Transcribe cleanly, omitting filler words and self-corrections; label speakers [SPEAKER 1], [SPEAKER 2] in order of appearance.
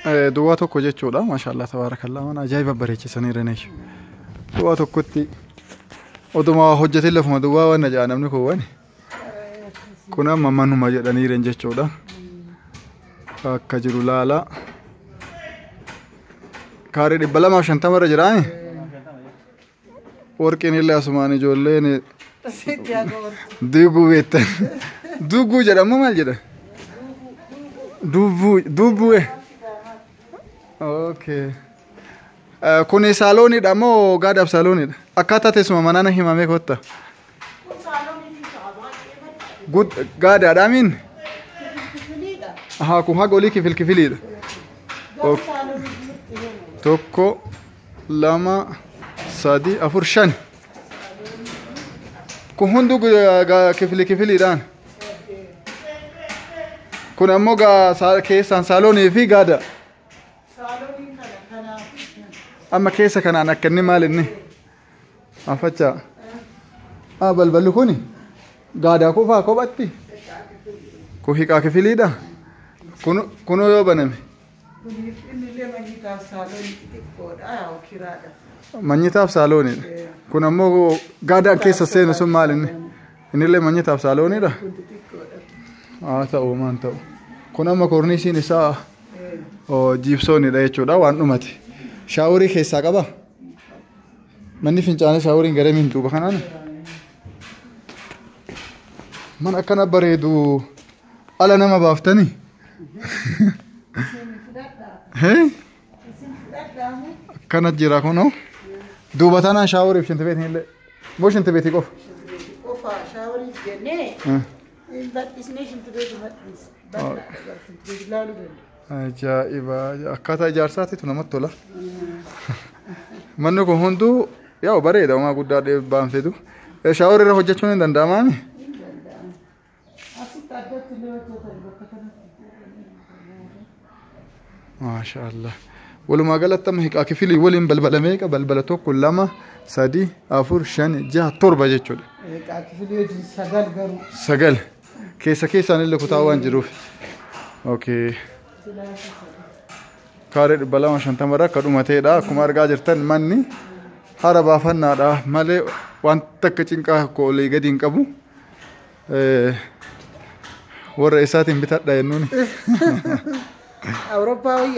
[SPEAKER 1] Duwwaa tokko jechuudha. Maashaallah tabaarakallaa mana ajaa'iba bareechisaniiru. Duwwaa tokkotti oduma hojjetee lafuma duwwaa waan ja'a namni kun waan. Kun amma manuma jedhaniiran jechuudha. Akka jiru laala. Kaaree 250 irra jiraani. Warqiin illee asumaan ijoolleen duuguu beektan. Duuguu jedhamu maal jedha? Duubuu duubuu. Okay. Kuni saalooniidha moo gaadaaf saalooniidha? Akkaataa teessuma manaa na himamee kotta. Gaadaadha miin? Ahaa kun haga olii kifil kifiliidha. Tokko, lama, sadi, afur, shan. Kun hunduu kifili kifiliidhaan. Kun ammoo keessaan saaloonii fi gaada. Amma keessa kanaan akka inni maal inni? Afachaa. Ah balballi kuni gaadaa qofaa kophatti. Kun hiqaa kifiliidha. Kunoo yoo baname. Manyitaaf saalooniidha. Kun ammoo gaadaan keessa seenu sun maal inni? Innillee manyitaaf saalooniidha. Haa ta'u maan ta'u. Kun amma korniisiin isaa jiibsoonidha jechuudha waan dhumate. Shaaworii keessaa qaba? Manni fincaanii shaaworiin garamiin duuba kanaan? Mana akkana bareedu ala nama baaftanii? Akkana jira kunoo. Duuba tanaan shaaworiif shintibeetiin illee. Moo shintibeetii qofa?
[SPEAKER 2] Qofa shaaworiif jennee bal'isnee shintibeetii bal'isne. Shintibeetii ilaaluu danda'a.
[SPEAKER 1] Ajaa'iba! Akkaataa ijaarsaatiitu namatti tola. Manni kun hunduu yaa bareeda homaa guddaa dhiibbaan fidu. Shaaworii irra hojjechuun hin danda'amaami?
[SPEAKER 2] Asitti addatti illee hojjetan bakka kanatti.
[SPEAKER 1] Maashaallah. Walumaa galatti amma hiqaa kifilii waliin balbala meeqa? Balbala 1, 2, 3, 4, 5, 6, 7 jechuudha.
[SPEAKER 2] Hiqaa kifilii wajjin 9 garuu.
[SPEAKER 1] 9. Keessa keessaan illee kutaa waan jiruuf. Okay. Kaaree 250 irra akka dhumateedha. Akkuma argaa jirtan manni hara baafannaadha malee wanta akka cinqaa tokko olii gadi hin qabu. Warra isaatiin bitadha jennuuni.
[SPEAKER 2] Awurooppaa wayya.